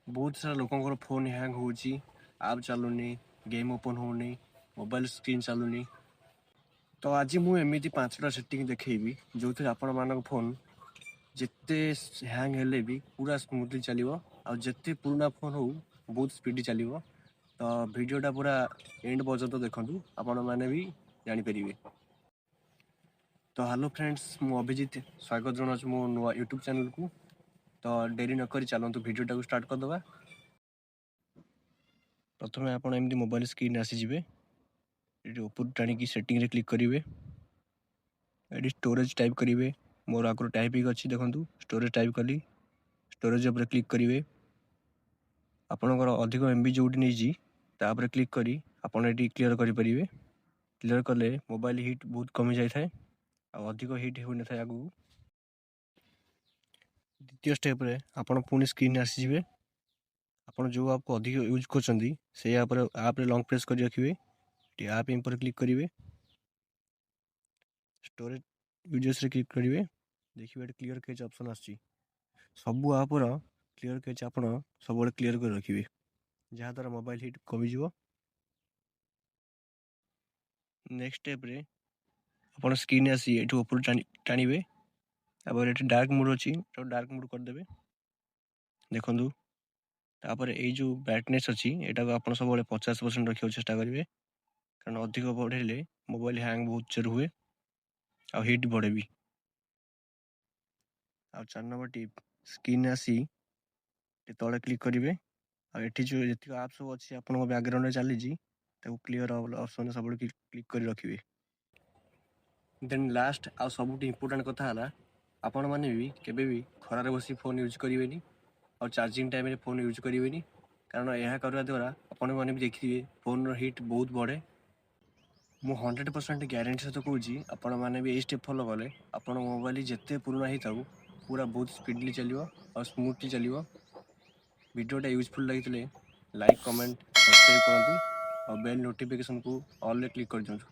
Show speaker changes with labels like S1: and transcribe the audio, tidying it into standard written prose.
S1: ବହୁତ ସାରା ଲୋକଙ୍କର phone hang ହେଉଛି, ଆପ୍ ଚାଲୁନି, ଗେମ୍ ଓପନ୍ ହେଉନି, ମୋବାଇଲ ସ୍କ୍ରିନ୍ ଚାଲୁନି। ତ ଆଜି ମୁଁ ଏମିତି 5ଟା ସେଟିଂ ଦେଖେଇବି, ଯେଉଁଥିରେ ଆପଣମାନଙ୍କ ଫୋନ୍ ଯେତେ ହ୍ୟାଙ୍ଗ ହେଲେ ବି ପୁରା ସ୍ମୁଥଲି ଚାଲିବ, ଆଉ ଯେତେ ପୁରୁଣା ଫୋନ୍ ହଉ ବହୁତ ସ୍ପିଡ଼ ଚାଲିବ। ତ ଭିଡ଼ିଓଟା ପୁରା ଏଣ୍ଡ ପର୍ଯ୍ୟନ୍ତ ଦେଖନ୍ତୁ, ଆପଣମାନେ ବି ଜାଣିପାରିବେ। ତ ହ୍ୟାଲୋ ଫ୍ରେଣ୍ଡସ୍, ମୁଁ ଅଭିଜିତ, ସ୍ୱାଗତ ଜଣାଉଛି ମୋ ନୂଆ ୟୁଟ୍ୟୁବ୍ ଚ୍ୟାନେଲକୁ। ତ ଡେରି ନକରି ଚାଲନ୍ତୁ ଭିଡ଼ିଓଟାକୁ ଷ୍ଟାର୍ଟ କରିଦେବା। ପ୍ରଥମେ ଆପଣ ଏମିତି ମୋବାଇଲ ସ୍କ୍ରିନ୍ ଆସିଯିବେ। ଏଠି ଉପରୁ ଟାଣିକି ସେଟିଂରେ କ୍ଲିକ୍ କରିବେ। ଏଠି ଷ୍ଟୋରେଜ୍ ଟାଇପ୍ କରିବେ। ମୋର ଆଗରୁ ଟାଇପ୍ ହେଇକି ଅଛି, ଦେଖନ୍ତୁ, ଷ୍ଟୋରେଜ୍ ଟାଇପ୍ କଲି। ଷ୍ଟୋରେଜ୍ ଉପରେ କ୍ଲିକ୍ କରିବେ। ଆପଣଙ୍କର ଅଧିକ MB ଯେଉଁଠି ନେଇଛି, ତାପରେ କ୍ଲିକ୍ କରି ଆପଣ ଏଠି କ୍ଲିୟର୍ କରିପାରିବେ। କ୍ଲିୟର୍ କଲେ ମୋବାଇଲ ହିଟ୍ ବହୁତ କମି ଯାଇଥାଏ ଆଉ ଅଧିକ ହିଟ୍ ହୋଇନଥାଏ ଆଗକୁ। ଦ୍ୱିତୀୟ ଷ୍ଟେପ୍ରେ ଆପଣ ପୁଣି ସ୍କ୍ରିନ୍ ଆସିଯିବେ। ଆପଣ ଯେଉଁ ଆପ୍କୁ ଅଧିକ ୟୁଜ୍ କରୁଛନ୍ତି, ସେଇ ଆପ୍ରେ ଲଙ୍ଗ୍ ପ୍ରେସ୍ କରି ରଖିବେ। ଏଠି ଆପ୍ ଇନଫୋରେ କ୍ଲିକ୍ କରିବେ, ଷ୍ଟୋରେଜ୍ ୟୁଜେସ୍ରେ କ୍ଲିକ୍ କରିବେ। ଦେଖିବେ, ଏଠି କ୍ଲିୟର୍ କେଚ୍ ଅପସନ୍ ଆସୁଛି। ସବୁ ଆପ୍ର କ୍ଲିୟର୍ କେଚ୍ ଆପଣ ସବୁବେଳେ କ୍ଲିୟର୍ କରି ରଖିବେ, ଯାହାଦ୍ୱାରା ମୋବାଇଲ ହିଟ୍ କମିଯିବ। ନେକ୍ସଟ ଷ୍ଟେପ୍ରେ ଆପଣ ସ୍କ୍ରିନ୍ ଆସି ଏଠୁ ଉପରୁ ଟାଣିବେ। ତାପରେ ଏଠି ଡାର୍କ ମୋଡ଼୍ ଅଛି, ଏଟାକୁ ଡାର୍କ ମୋଡ଼୍ କରିଦେବେ। ଦେଖନ୍ତୁ, ତାପରେ ଏଇ ଯେଉଁ ବ୍ରାଇଟନେସ୍ ଅଛି, ଏଟାକୁ ଆପଣ ସବୁବେଳେ 50% ରଖିବାକୁ ଚେଷ୍ଟା କରିବେ, କାରଣ ଅଧିକ ବଢ଼େଇଲେ ମୋବାଇଲ ହ୍ୟାଙ୍ଗ ବହୁତ ଜୋର ହୁଏ ଆଉ ହିଟ୍ ବଢ଼େ ବି। ଆଉ 4 ନମ୍ବର ଟିପ୍, ସ୍କ୍ରିନ୍ ଆସି ତଳେ କ୍ଲିକ୍ କରିବେ ଆଉ ଏଠି ଯେଉଁ ଯେତିକି ଆପ୍ ସବୁ ଅଛି ଆପଣଙ୍କ ବ୍ୟାକଗ୍ରାଉଣ୍ଡରେ ଚାଲିଛି, ତାକୁ କ୍ଲିୟର ଅପସନ୍ରେ ସବୁବେଳେ କ୍ଲିକ୍ କରି ରଖିବେ। ଦେନ୍ ଲାଷ୍ଟ ଆଉ ସବୁଠୁ ଇମ୍ପୋର୍ଟାଣ୍ଟ କଥା ହେଲା, ଆପଣମାନେ ବି କେବେ ବି ଖରାରେ ବସି ଫୋନ୍ ୟୁଜ୍ କରିବେନି ଆଉ ଚାର୍ଜିଂ ଟାଇମ୍ରେ ଫୋନ୍ ୟୁଜ୍ କରିବେନି, କାରଣ ଏହା କରିବା ଦ୍ୱାରା ଆପଣମାନେ ବି ଦେଖିଥିବେ ଫୋନ୍ର ହିଟ୍ ବହୁତ ବଢ଼େ। ମୁଁ 100% ଗ୍ୟାରେଣ୍ଟି ସହିତ କହୁଛି, ଆପଣମାନେ ବି ଏଇ ଷ୍ଟେପ୍ ଫଲୋ କଲେ ଆପଣଙ୍କ ମୋବାଇଲ ଯେତେ ପୁରୁଣା ହେଇଥାଉ, ପୁରା ବହୁତ ସ୍ପିଡ଼ଲି ଚାଲିବ ଆଉ ସ୍ମୁଥଲି ଚାଲିବ। ଭିଡ଼ିଓଟା ୟୁଜଫୁଲ୍ ଲାଗିଥିଲେ ଲାଇକ୍, କମେଣ୍ଟ, ସବସ୍କ୍ରାଇବ୍ କରନ୍ତୁ ଆଉ ବେଲ୍ ନୋଟିଫିକେସନ୍କୁ ଅଲ୍ରେ କ୍ଲିକ୍ କରିଦିଅନ୍ତୁ।